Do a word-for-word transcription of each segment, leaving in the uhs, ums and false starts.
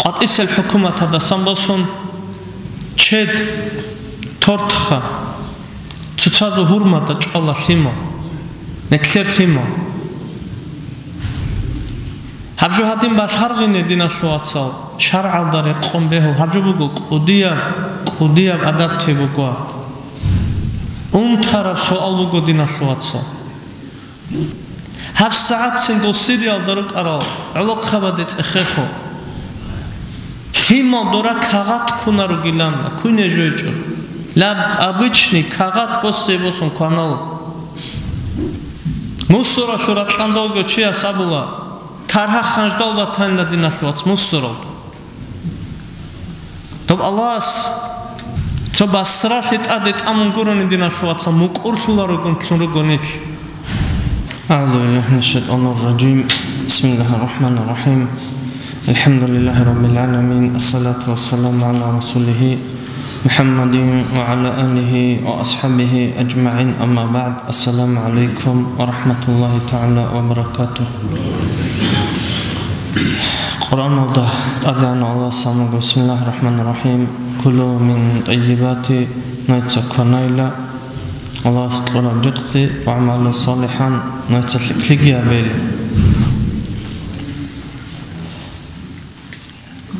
КъватӀисел хӀукуматалдасан босун, чед, тортха, цоцазул гьурмада чӀвала лъимал, неклъер лъимал. Гьаб жо гьадин балъаргъине, диналъул вацал, шаргӀалда рекъон бегьул, гьаб жо буго кӀудияб, кӀудияб адаб те буго. Унтараб суал буго, диналъул вацал. ГьабсагӀатцин дол Сириялда рукӀарал гӀолохъабаде цӀехехо. Лъимал дора кагъат ккунаругилан, ккуне жойчӀо. Лаб обычный кагъат боссе босун кванала. Мусоралъур ракьандалго чияс абула, таргьа ханждал батанила, диналъул вац, мусоралда. Доб Аллагьас цо басралъи тӀаде тӀамун гурони, диналъул вацал, мукӀурлъуларогун лъун руго нилъ. أعوذ بالله من الشيطان الرجيم. بسم الله الرحمن الرحيم. الحمد لله رب العالمين. الصلاة والسلام على رسوله محمد وعلى آله وأصحابه أجمعين. أما بعد. السلام عليكم ورحمة الله تعالى وبركاته. Къуръаналда тӀадегӀанав Аллагьас абун буго: بسم الله الرحمن الرحيم. كلوا من طيبات, нойца кванайила Аллагьас кьураб ризкъи, واعملوا صالحا, нойца лъикӀлъиги гьабейила.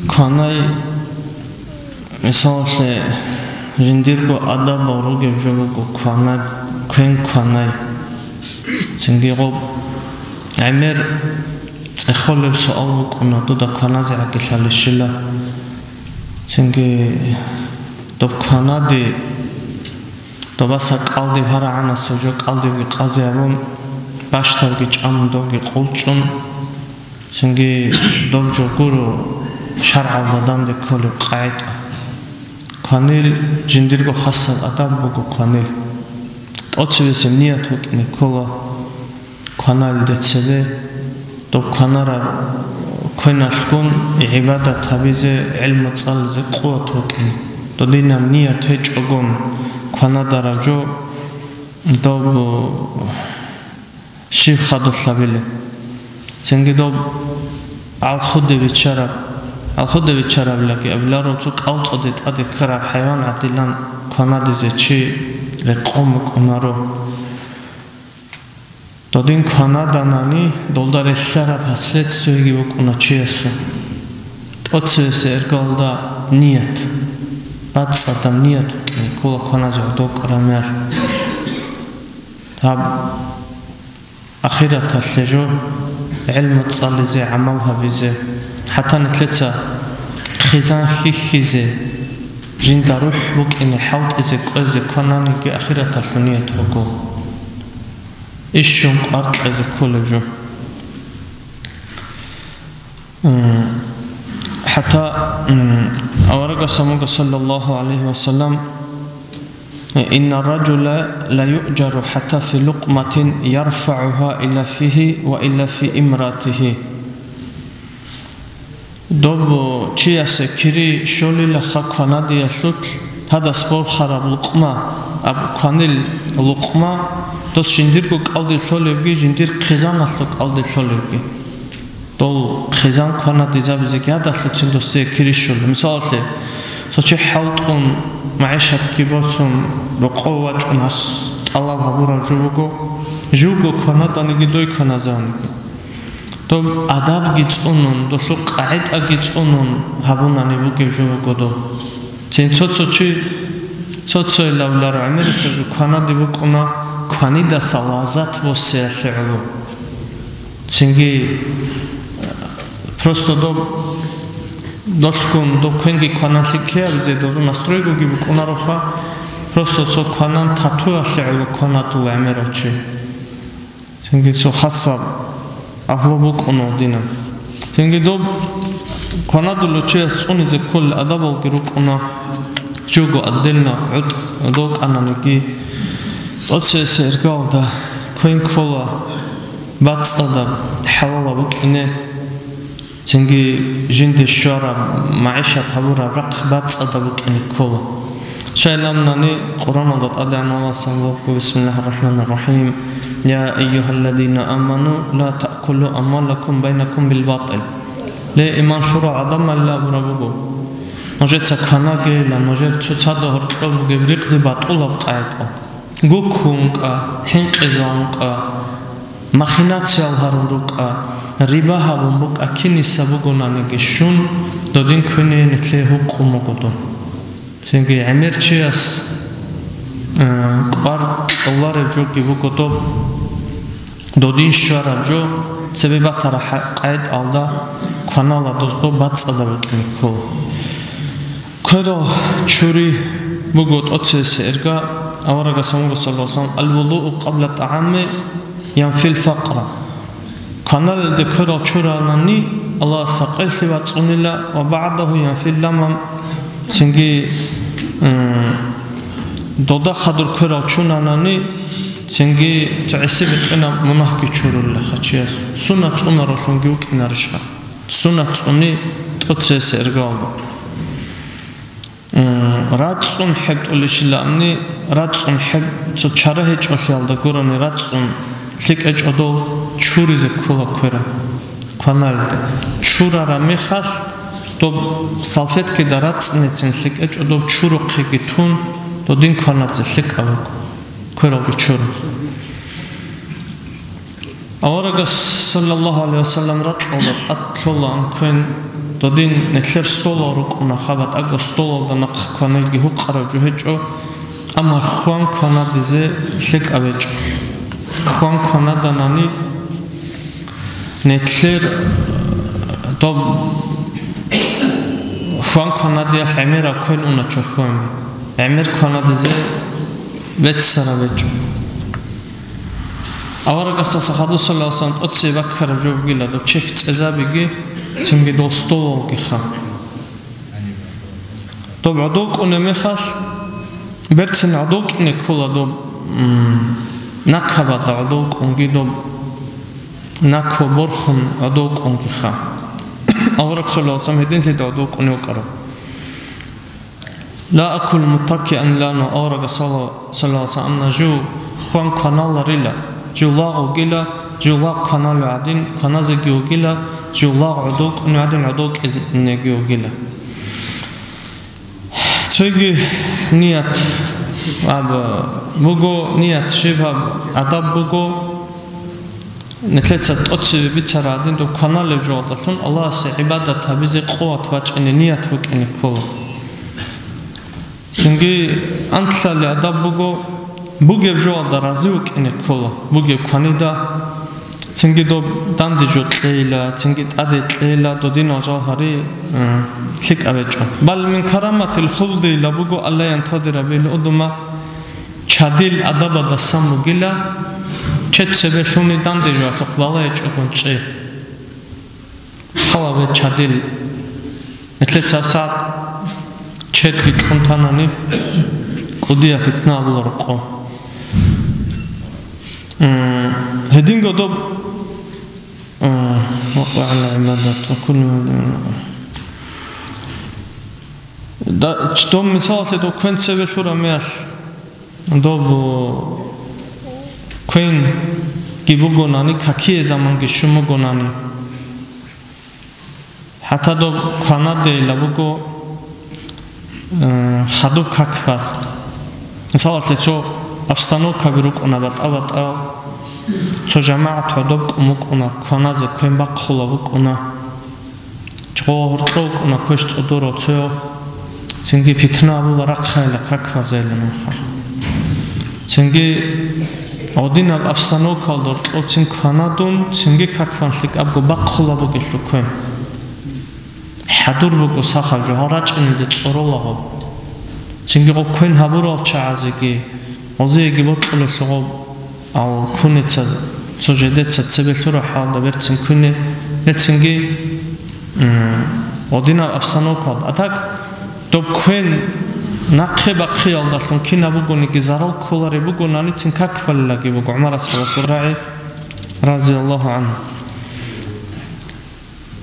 Кванай, мисалалъе, жиндирго адабал ругеб жо буго кванай, квен кванай. Цинги гъоб гӀемер цӀехолеб суал букӀуна, дуда кваназе гӀагилъалищила. Цинги доб кванаде, добаса кӀалдиб гьарагӀанасеб жо кӀалдибги къазе гьабун, бащдабги чӀамун, добги къулчӀун, цинги доб жо гуро шаргӀалда данде кколеб къагӀида. Кванил жиндирго хасаб адаб буго кванил. ТӀоцебесеб ният букӀине ккола. Кваналде цебе, доб кванараб квеналъгун гӀибадат гьабизе, гӀилму цӀализе къуват букӀин. Додинаб ният гьечӀогун кванадараб жо, доб щиб хадур лъабилеб? Цинги доб алхуде биччараб, алхуде биччарабилаги абиларо, цо кӀалцӀоде тӀаде ккараб хӀайван гӀадилан кванадизе чи рекъон букӀунаро. Додин кванаданани, долда релълъараб последствияги букӀуна чиясул. ТӀоцевесе эргалда ният, бацӀцӀадаб ният букӀине ккола кваназе гӀодов кӀарамиялъ. Гьаб ахираталъе жо, гӀилму цӀализе, гӀамал гьабизе, хӀатта нилъеца хъизан хьихьизе, жинда рухӀ букӀине хӀалтӀизе кӀвезе квананиги ахираталъул ният буго. Ишшун къваркьезе кколеб жо. М, хӀатта, м, аварагас абуго, саллаллагьу гӀалайгьи ва саллам: «Инна ражула ла юъжару хӀатта фи лукъматин ярфагӀугьа илла фигьи ва илла фи имратигьи». Доб чиясе кири щолилаха кванадиялъулъ, гьадас борхараб лукъма, аб кванил лукъма, дос жиндирго кӀалдиб лъолебги, жиндир хъизаналъул кӀалдиб лъолебги. Дол хъизан кванадизабизеги гьадалъуцин досие кири щола. Мисалалъе, цо чи хӀалтӀун, магӀишатги босун, рокъов вачӀун гьас тӀалаб гьабураб жо буго, живго кванаданиги дой кваназавниги. Доб адабги цӀунун, долъул къагӀидаги цӀунун гьабунани бугеб жо буго доб. Цин цо-цо чи, цо-цоял абуларо, гӀемерисеб жо кванаде букӀуна, кванидаса лаззат боссеялъе гӀоло. Цинги, э, просто доб, долъгун доб квенги кваналъи ккеабизе дозул настройгоги букӀунароха, просто цо кванан татуялъе гӀоло кванатул гӀемерав чи. Цинги цо хасаб агьлу букӀуна динаб. Цинги доб кванадулев чияс цӀунизе кколел адабалги рукӀуна, жого отдельно гӀуд-, гӀодов кӀананиги, тӀоцевесе эргалда квен ккола бацӀцӀадаб, хӀалалаб букӀине. Цинги жинде щвараб, магӀишат гьабураб рахъ бацӀцӀадаб букӀине ккола. Щайиланани Къуръаналда тӀадегӀанав Аллагьас абун буго: بسم الله الرحمن الرحيم. يا أيها الذين آمنوا لا تأكلوا أموالكم بينكم بالباطل. Ле, иман лъурал гӀадамалила абураб буго: нужеца кванагейилан, нужер цоцазда гьоркьоб бугеб ризкъи батӀулаб къагӀидаялъ. Гуккун ункӀа, хӀинкъизавун ункӀа, махинациялъ гьарун рукӀа, риба гьабун букӀа, киниса бугонаниги щун, додин квене нилъее гьукъун буго дун. Цинги гӀемер чияс, э, кӀвар кьолареб жоги буго доб, додин щвараб жо, цебе батараб хӀа-, къагӀидаялда кванала доздо бацӀцӀадаб букӀине ккола. Кверал чури буго тӀоцебесеб ирга, аварагас гьамура, саллаллагьу гӀалайгьи ва саллам: «Ал-вудуу къабла тӀагӀами янфил факъра». Кваналелде кверал чуранани, Аллагьас факъирлъи бацӀцӀунила, ва багӀдагьу янфил ламам, цинги, м, дода хадур кверал чунанани, цинги гӀиси бикьинаб мунагьги чурулила чияс. Сунат цӀунаралъунги вукӀинарищха? Сунат цӀуни тӀоцебесеб иргаялда. М, рацӀцӀун хӀеб тӀулищилани, рацӀцӀун хӀеб, цо чара гьечӀолъиялда гурони рацӀцӀун лъикӀ гьечӀо доб чуризе ккола кверал, кваналде. Чурараб мехалъ доб салфеткида рацӀцӀинецин лъикӀ гьечӀо доб чурухъеги тун, додин кванадзе лъикӀаб буго, квералги чура. Аварагас, саллаллагьу гӀалайгьи ва саллам, ракьалда тӀад лъолаан квен, додин нилъер столал рукӀуна, хаб батӀаго столалда нахъ кванилги гьукъараб жо гьечӀо, амма хьван кванадизе лъикӀаб гьечӀо. Хьван кванаданани, нилъер доб хьван кванадиялъ гӀемераб квен уна чохьони, гӀемер кванадизе беццараб гьечӀо. Аварагасдаса хадусалдасан тӀоцебе баккараб жо бугила доб чехь цӀезабиги, цинги дол столалгиха. Доб гӀодов кӀунеб мехалъ, берцин гӀодов кӀине ккола доб, м, накабада гӀодов кӀунги, доб накаб борхун гӀодов кӀунгиха. Авараг саллаллагьу гӀалайгьи ва саллам гьединлъидал гӀодов кӀунев вукӀарав. «Ла акулу муттакиан», лана аварагас, саллаллагьу гӀалайгьи ва саллам, жив хьван кваналарила, жив лагъ вугила, жив лагъ кваналев гӀадин кваназеги вугила, жив лагъ гӀодов кӀунев гӀадин гӀодов кӀинеги вугила. Цоги ният аб буго, ният щибаб адаб буго. Нилъеца тӀоцебе бицараб гӀадин, доб кваналеб жоялдалъун Аллагьасе гӀибадат гьабизе къуват бачӀине ният букӀине ккола. Цинги анлъалеб адаб буго, бугеб жоялда рази вукӀине ккола, бугеб кванида, цинги доб данде жо кьейила, цинги тӀаде кьейила, додинал жал гьари, м, лъикӀаб гьечӀо. «Бал мин караматил хулдийила буго, алла янтазира бил удума», чадил адабадасан бугила, чед цебе лъуни данде жоялъухъ балагьичӀого чӀей. Халабе чадил. Нилъеца гьабсагӀат чедги кьун танани, кӀудияб питна абуларо къо. М, гьединго доб, м, вакъагӀал гӀибадат ва куллу гьадин. Да, доб мисалалъе доб квен цебе лъураб мехалъ, доб квенги бугонани, какие заманги щун бугонани, ХӀатта доб кванадейила буго, э, хадуб как баз. Мисалалъе, цо обстановкаби рукӀуна батӀа-батӀа, цо жамагӀат гӀодоб кӀун букӀуна, кваназе квен бахъула букӀуна, чӀого гьоркьов вукӀуна квеш цӀодорав цояв. Цинги питна абула рахъайила как базейилан ваха. Цинги гьадинаб обстановкаялда гьоркьов цин кванадун, цинги как бан лъикӀабго бахъула бугелъул квен. ХӀадур буго сахаб жо гьал рачӀиналде цӀоролаго. Цинги гъоб квен гьабурал чагӀазеги, гъозиеги бокьулелъул гъоб Ал кунеца, цо жидеца цебе лъураб хӀалда берцин квене, берцинги, м, гьадинаб обстановкалда. А так, доб квен нахъе бахъиялдалъун кинаб бугониги зарал кколареб бугонаницин как балилаги буго ГӀумар асхӀабасул рагӀи, разияллагьу гӀангьу.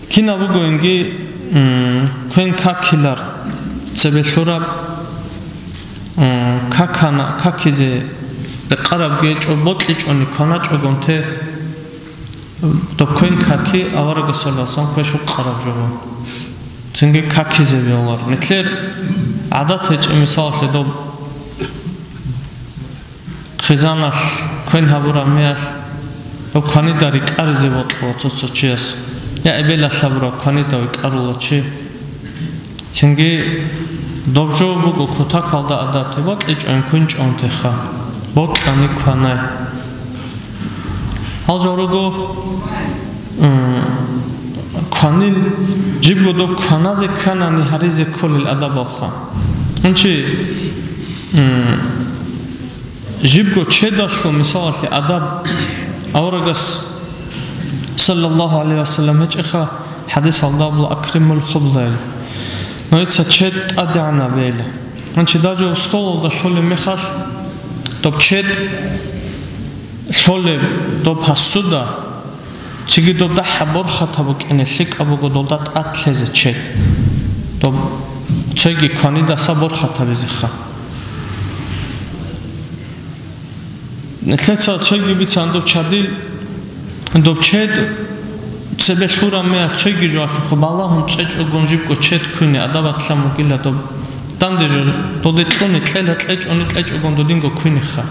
Кинаб бугоинги, м, квен какилар цебе лъураб, м, какана, какизе рекъараб гьечӀо, бокьичӀони кваначӀогон те, Доб квен каки аварагасул васан квеш укъараб жо. Цинги какизе бегьулар. Нилъер гӀадат гьечӀеб, мисалалъе, доб хъизаналъ квен гьабураб мехалъ, доб кванида рикӀкӀаризе бокьула цо-цо чияс. Я эбелалъ гьабураб кванида викӀарула чи. Цинги доб жо буго кутакалда адаб, те бокьичӀони квинчӀони теха, бокьани кванай. Гьал жо руго, м, кванил, жибго доб кваназе кканани гьаризе кколел адабалха. Гьанчи, м, жибго чедалъул, мисалалъе, адаб аварагас, саллаллагьу гӀалайгьи ва саллам, гьечӀеха, хӀадисалда абула: «Акримул хубзайл». Нужеца чед тӀадегӀанабейла. Гьанчи даже столалда лъолеб мехалъ, доб чед лъолеб, доб посуда, цинги доб дагьаб борхатаб букӀине лъикӀаб буго долда тӀад лъезе чед. Доб цоги кванидаса борхатабизеха. Нилъеца цоги бицан доб чадил, доб чед цебе лъураб мехалъ цоги жоялъухъ балагьун чӀечӀогун жибго чед квине адабалъ бугила доб. Данде жо, доде кьуни кьела, кьечӀони кьечӀогун додинго квинеха.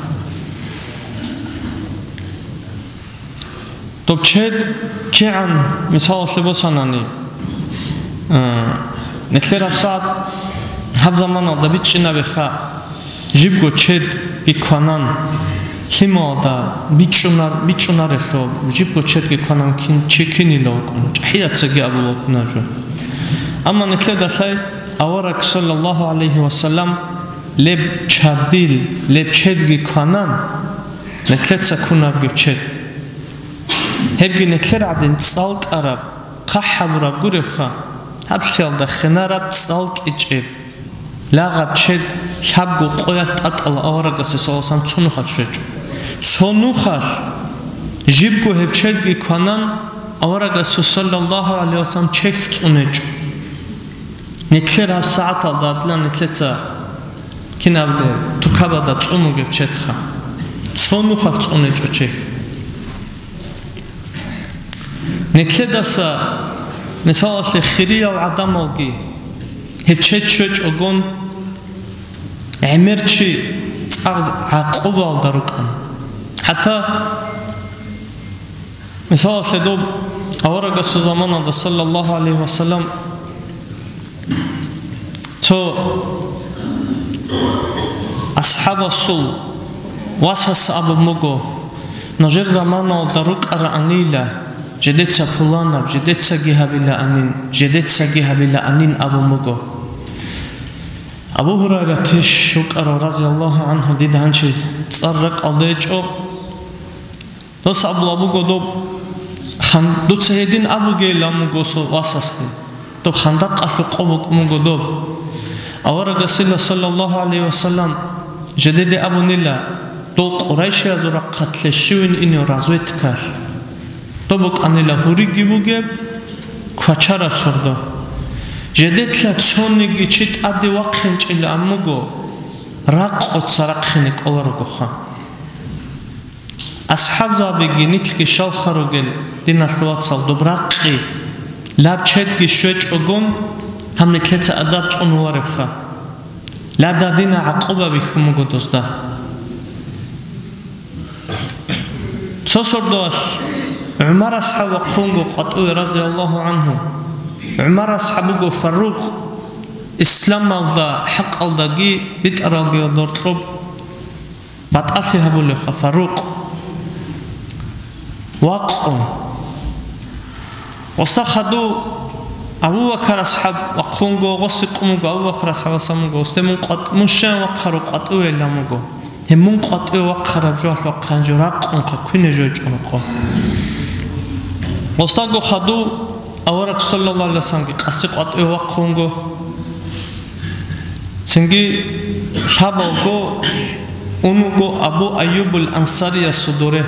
Доб чед кигӀан, мисалалъе босанани, э, нилъер гьабсагӀат гьаб заманалда бичӀчӀинабиха, жибго чедги кванан, лъималда бичӀчӀунар-, бичӀчӀунарелъул, жибго чедги кванан кин-, чи кинила вукӀун, чӀахӀияцаги абула вукӀуна жо. Амма нилъеда лъай авараг, саллаллагьу гӀалайгьи ва саллам, леб чадил, леб чедги кванан, нилъеца ккунабги чед. Гьебги нилъер гӀадин цӀалкӀараб, хъахӀабураб гуребха, гьаб лъиялда хинараб цӀалкӀичӀеб, лагъаб чед лъабго къоялъ тӀатӀала аварагасе, саллаллагьу гӀалайгьи ва саллам, цо нухалъ щвечӀо. Цо нухалъ жибго гьеб чедги кванан, аварагасул, саллаллагьу гӀалайгьи ва саллам, чехь цӀунечӀо. Нилъер гьаб сагӀаталда гьадилан нилъеца кинаб тукабада цӀун бугеб чедха. Цо нухалъ цӀунечӀо чехь. Нилъедаса, мисалалъе, хириял гӀадамалги гьеб чед щвечӀогон, гӀемер чи цӀакъ гӀакъубалда рукӀана. ХӀатта, мисалалъе, доб аварагасул заманалда, саллаллагьу гӀалайгьи ва саллам, цо асхӀабасул васас абун буго: «Нужер заманалда рукӀараанила, жидеца пуланаб, жидецаги гьабилаанин, жидецаги гьабилаанин», — абун буго. Абу Гьурайратищ вукӀарав, разияллагьу гӀангьу, дида гьанчи цӀар ракӀалда гьечӀо. Дос абула буго доб хан-, дуца гьедин абугейилан буго цо васасде. Доб хандакъалъул къо букӀун буго доб. Аварагасила, саллаллагьу гӀалайгьи ва саллам, жидеде абунила, дол къурайшиязул рахъалъе щивин инев разведкалъ. Доб букӀанила гьуриги бугеб, квачараб сордо. Жидеца цониги чи тӀаде вахъинчӀилан буго, ракъоца рахъине кӀоларогоха. АсхӀабзабиги нилъги щалха ругел, диналъул вацал, доб ракъи, лаб чедги щвечӀогон, гьаб нилъеца адаб цӀунуларебха. Лада дина гӀакъуба бихьун буго дозда. Цо сордоялъ ГӀумар асхӀаб вахъунго къватӀуве, разияллагьу гӀангьу. ГӀумар асхӀаб буго Фарукъ, исламалда хӀакъалдаги битӀаралги доркьоб батӀалъи гьабулевха Фарукъ. Вакъун. Гъосда хадув Абу Бакар асхӀаб вахъунго, гъоси къумуго Абу Бакар асхӀаб васан вуго, гъосде мун къватӀ-, мун щаян вахъарав къватӀуве илан вуго. Гьеб мун къватӀиве вахъараб жоялъ вахъан жо ракъунха, квине жойчӀунахъо. Гъосдаго хадув авараг саллаллагьу гӀалайгьи вассаламги къаси къватӀиве вахъунго. Цинги лъабалго ун вуго Абу Айюбул Ансариясул доре.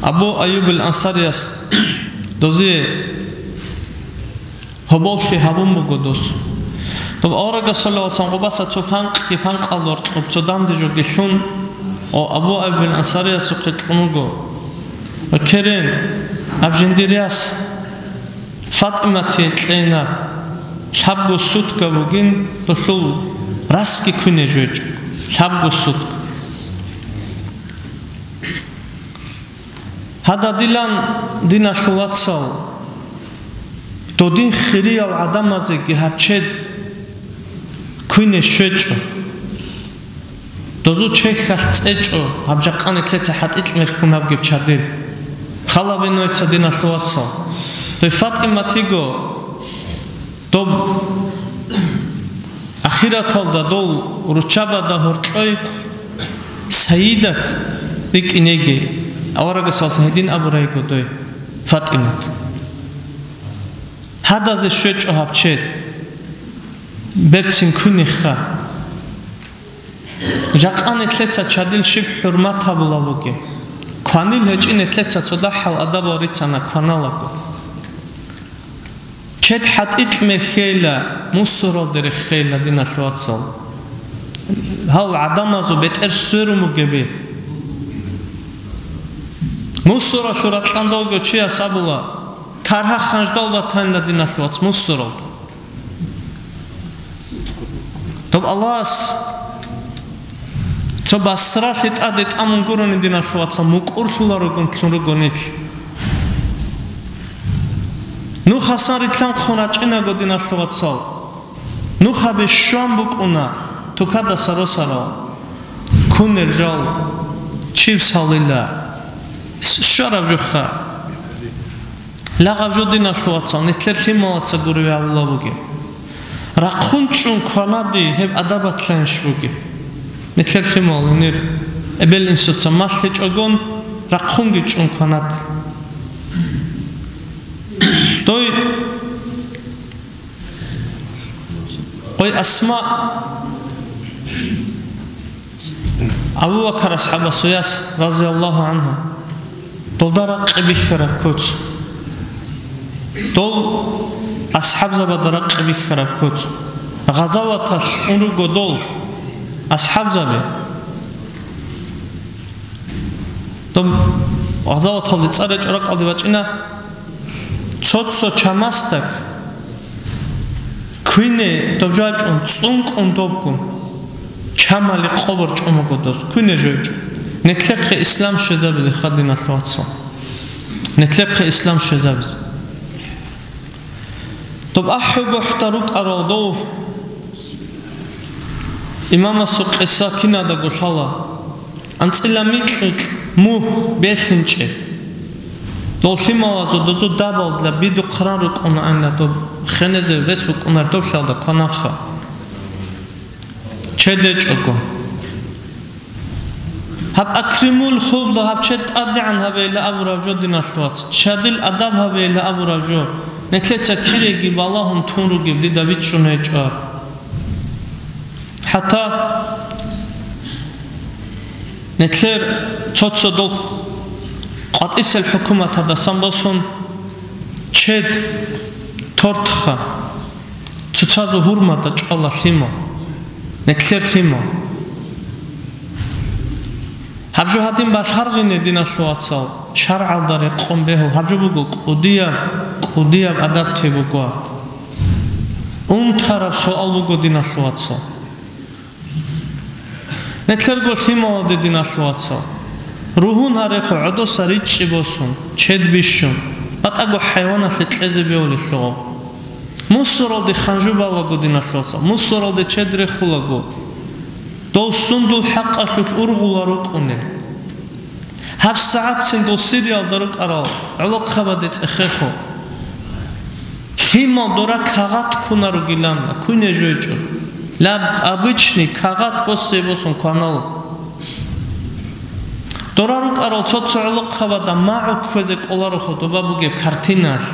Абу Айюбул Ансарияс дозие гьоболлъи гьабун буго дос. Доб аварагас саллаллагьу гӀалайгьи вассалам гъобаса цо панкъги панкъалда гьоркьоб цо данде жоги лъун, о Абу Айюбул Ансариясухъе кьун вуго. Ва керен, Аб жиндир яс ФатӀиматие кьейна, лъабго сутка бугин, долъул расги куйне жойчӀо, лъабго сутка. Гьададилан, диналъул вацал, додин хириял гӀадамазеги гьаб чед куйне щвечӀо. Дозул чехьалъ цӀечӀо гьаб жакъа нилъеца хӀатӀикь мерхьун гьабгеб чадил. Халабе нойца, диналъул вацал. Дой ФатӀимат йиго, доб ахираталда дол руччабада гьоркьой Сайидат рикӀкӀинеги, аварагасалсан гьедин абурайго дой ФатӀимат. Гьадазе щвечӀо гьаб чед. Берцин куйнеха. Жакъа нилъеца чадил щиб хӀурмат гьабулаб бугеб. Кванил гьечӀин нилъеца цо дагьал адабал рицана кваналаго. Чед хӀатӀикь мерхьейила, мусуралде реххейила, диналъул вацал. Гьал гӀадамазул бетӀер сверун бугеби. Мусуралъул ракьандалго чияс абула, таргьа ханждал батанила, диналъул вац, мусуралда. Доб Аллагьас цо басралъи тӀаде тӀамун гурони, диналъул вацал, мукӀурлъуларогун лъун руго нилъ. Нухасан рилълъанхъун рачӀинаго, диналъул вацал, нухаби щван букӀуна тукадаса росарал. Кунел жал, чив салила, с-, щвараб жоха. Лагъаб жо, диналъул вацал, нилъер лъималаца гуреве гьавула бугеб. Рахъун чӀун кванади гьеб адабатлъанищ бугеб? Нилъер лъимал гьунир эбел-инсуца малъичӀогон, рахъунги чӀун кванади. Дой, къой Асма Абу Бакар асхӀабасул яс, разияллагьу гӀангьу, долда ракъи бихьараб куц. Дол асхӀабзабада ракъи бихьараб куц. Гъазаваталъ ун руго дол асхӀабзаби. Доб гъазаваталде цӀар речӀо ракӀалде бачӀина. Цо-цо чамасдак куйне доб жо гьачӀун, цӀункӀун добгун, чамали къобор чӀун буго дос, куйне жо гьечӀо. Нилъехъе ислам щвезабизе, диналъул вацал. Нилъехъе ислам щвезабизе. Доб ахӀу гохӀда рукӀарал дов имамасул къиса кинадаго лъала. АнцӀила микьукь мугь белъинчӀеб. Дол лъималазул дозу дабалда бидухъ ран рукӀунаанила доб, хенезе рес букӀунар доб лъалда кванаха. Чед гьечӀого. Гьаб акримул хубла, гьаб чед тӀадегӀан гьабейила абураб жо, диналъул вац. Чадил адаб гьабейила абураб жо. Нилъеца киреги балагьун тун ругеб дида бичӀчӀун гьечӀо. ХӀатта нилъер цо-цо дол къватӀисел хӀукуматадасан босун чед, тортха, цоцазул гьурмада чӀвала лъимал, нилъер лъимал. Гьаб жо гьадин балъаргъине, диналъул вацал, шаргӀалда рекъон бегьул, гьаб жо буго кӀудияб, кӀудияб адаб теб буго. Унтараб суал буго, диналъул вацал. Нилъерго лъималазде, диналъул вацал, ругьун гьарехъо гӀодоса ричӀчӀи босун, чед бищун, батӀаго хӀайваналъе кьезе бегьулелъул. Мусоралде ханжу балаго, диналъул вацал, мусоралде чед рехулаго, дол сундул хӀакъалъулъ ургъула рукӀунел. ГьабсагӀатцин дол Сириялда рукӀарал гӀолохъабаде цӀехехо. Лъимал дора кагъат ккунарогилан, ккуне жойчӀо. Лаб обычный кагъат боссе босун кванал. Дора рукӀарал цо-цо гӀолохъабада магӀу кквезе кӀоларохо доба бугеб картиналъ.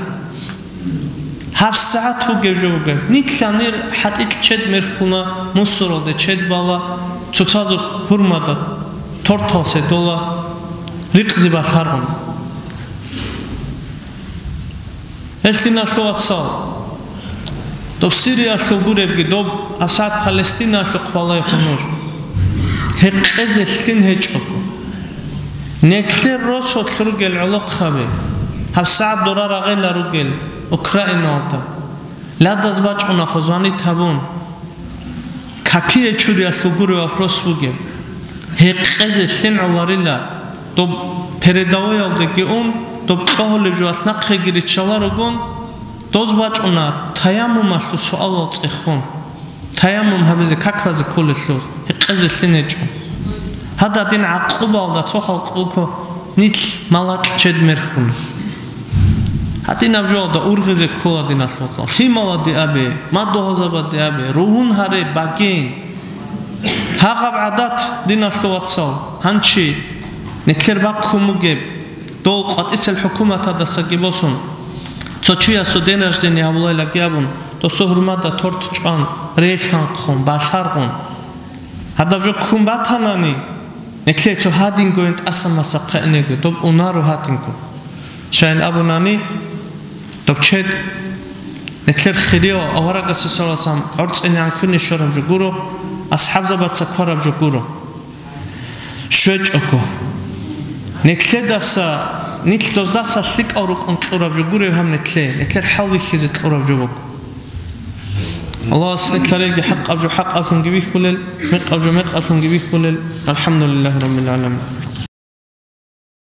ГьабсагӀат бугеб жо бугеб. Нилъанир хӀатӀикь чед мерхьуна, мусоралде чед бала, цоцазул гьурмада тортал седола, рикъзи балъаргъун. Гьелъ, диналъул вацал, доб Сириялъул гуребги, доб асхӀаб Палестинаялъухъ балайха нуж. Гьекъезе лъим гьечӀого. Нилъер росулъ ругел гӀолохъаби, ГьабсагӀат дора рагъела ругел Украинаялда. Ладаз бачӀунаха звонить гьабун. Какие чуриялъул гури вопрос бугеб. Гьекъезе лъин гӀоларила, доб передовоялдеги ун, доб кьогьолеб жоялъ нахъеги риччаларогун, доз бачӀуна таяммумалъул суалал цӀехун. Таяммум гьабизе, как базе кколелъул, гьекъезе лъин гьечӀо. Гьадин гӀакъубалда цо халкъ вуго, нилъ малакь чед мерхьун. Гьадинаб жоялда ургъизе ккола, диналъул вацал. Лъималади абе, мадугьалзабади абе, ругьун гьаре, багейин. Гьагъаб гӀадат, диналъул вацал, гьанчи, нилъер баккун бугеб, дол къватӀисел хӀукуматадасаги босун, цо чиясул день рождения гьабулайлаги абун, досул гьурмада торт чӀван, релъанхъун, балъаргъун. Гьадаб жо ккун батанани, нилъее цо гьадингойин тӀасан масахъе инего, доб унаро гьадинго. Щайин абунани, доб чед, нилъер хирияв аварагасде саллаллагьу гӀалайгьи вассалам гӀорцӀине анкуни щвараб жо гуро, асхӀабзабаца кквараб жо гуро. ЩвечӀого. Нилъедаса, нилъ доздаса лъикӀал рукӀун кьураб жо гуреб гьаб нилъе, нилъер хӀал вихьизе кьураб жо буго. Аллагьас нилъ гьарелги хӀакъаб жо хӀакъаблъунги вихьулел, мекъаб жо мекъаблъунги вихьулел. АлхӀамдулиллагьи раббил гӀаламин.